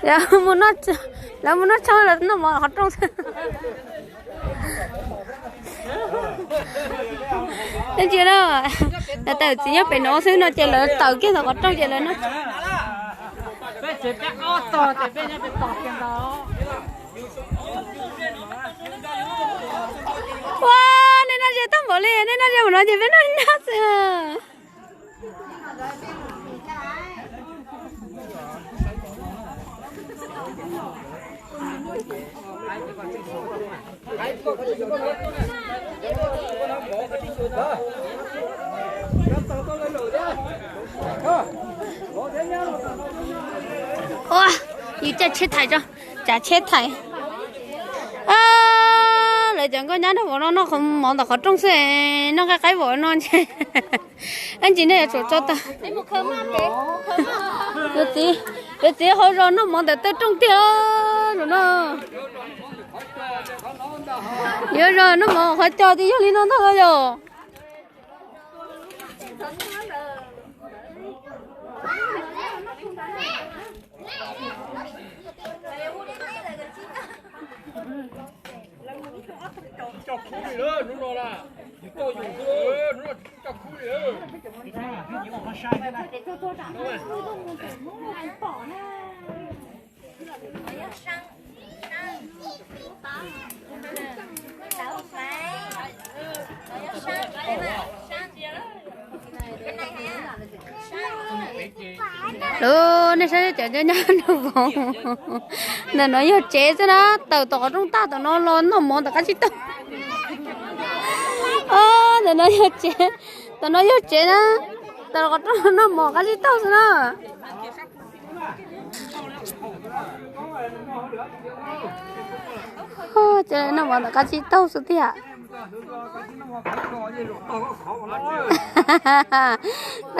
Lawv mus noj, lawv mus noj tshoob los noj mov qhov rooj xwb. Ntsia na, lawv tawm txiv nyob pem no xwb no ces lawv tawm kiag ntawm qhov rooj ces lawv noj. Ua, nej noj ze tag npaum li, nej noj ze npaum no ces peb noj li ntag xwb. Ua, yus caij tsheb thais tso, tsav tsheb thais. Lawv cov nkauj nyab nraug vauv no noj mov ntawm qhov rooj xwb, noj nqaij qaib vauv no ntshe. Ib ntsis nej yuav tsum tso tag. Yuav txiv, yuav txiv hauv zos noj mov ntawm tej rooj tiag no. Yuav zos noj mov qhov cos tias yog li no ntag los yog. Lawv, nej saib cov nyab nraug vauv, ntawm no yog tsev xwb na, tawm tom qhov rooj tag tom no los noj mov ntawm qab tsib taug. Ntawm no yog tsev, tom no yog tsev na, tawm qhov rooj noj mov qab tsib taug xwb na. Ces noj mov ntawm qab tsib taug xwb tiag.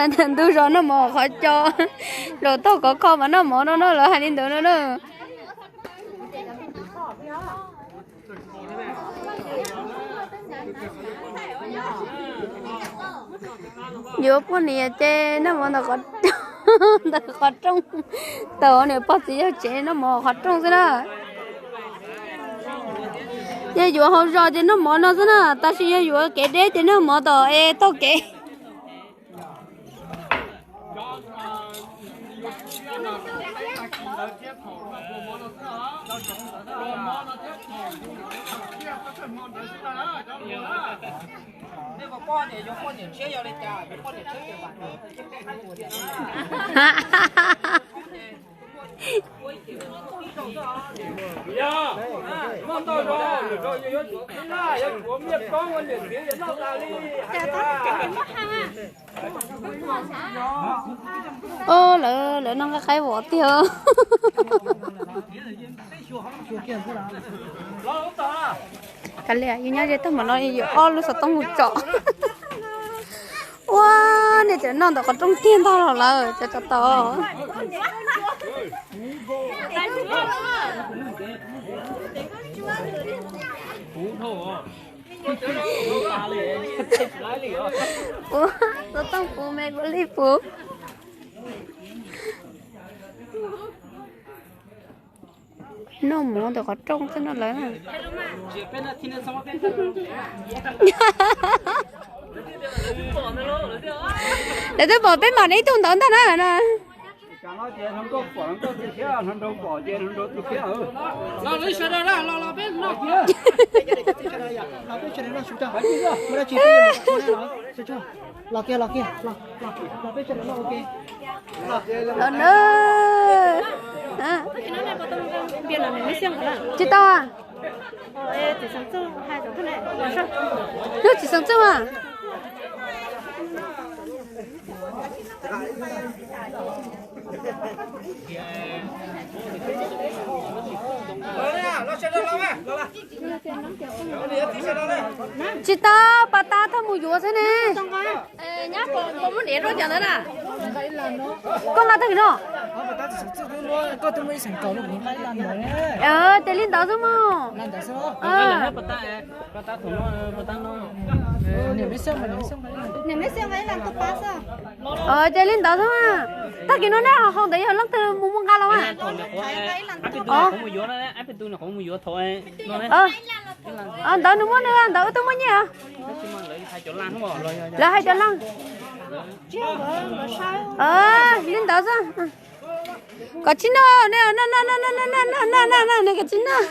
Ntawm ntug zos noj mov qhov cos, zaum tag khov kho mas noj mov no no lawv hais li ntawd no na. Yuav poj niam ces noj mov ntawm qhov rooj, tau niam pog txiv yawg tsev noj mov qhov rooj xwb na. Yog yuav hauv zos ces noj mov no xwb na, tab sis yog yuav kev deb ces noj mov tom es taug kev. Lawv, lawv noj nqaij qaib vov tiag. Kav liam, yus nyob ze tag npaum no yus ob lub xov tooj mus tsom. Ua, nej cov noj ntawm qhov rooj tiag ntag los lawm cov tsov tom. Puv, xov tooj puv me puv lij puv. Noj mov ntawm qhov rooj xwb no lawv. Lawv twb pom peb mam li ib tug ntawd ntag na. Los na. Tsis tau. Lub tsis xeem txuj a. Tsis tau, pas tas thaj mus yuav xwb ne. Koj nqa tag kis no. Ces li ntawd xwb mas. Ces li ntawd xwb mas. Tag kis no nej ho hau ntawd yog leej twg mus mus nqa los? Ntawd nws muab nws, ntawd wb twb muab nyiaj. Lawv hais cov laj. Li ntawd xwb. Kom tsis noj, noj noj noj noj noj noj noj noj noj noj, kom tsis noj.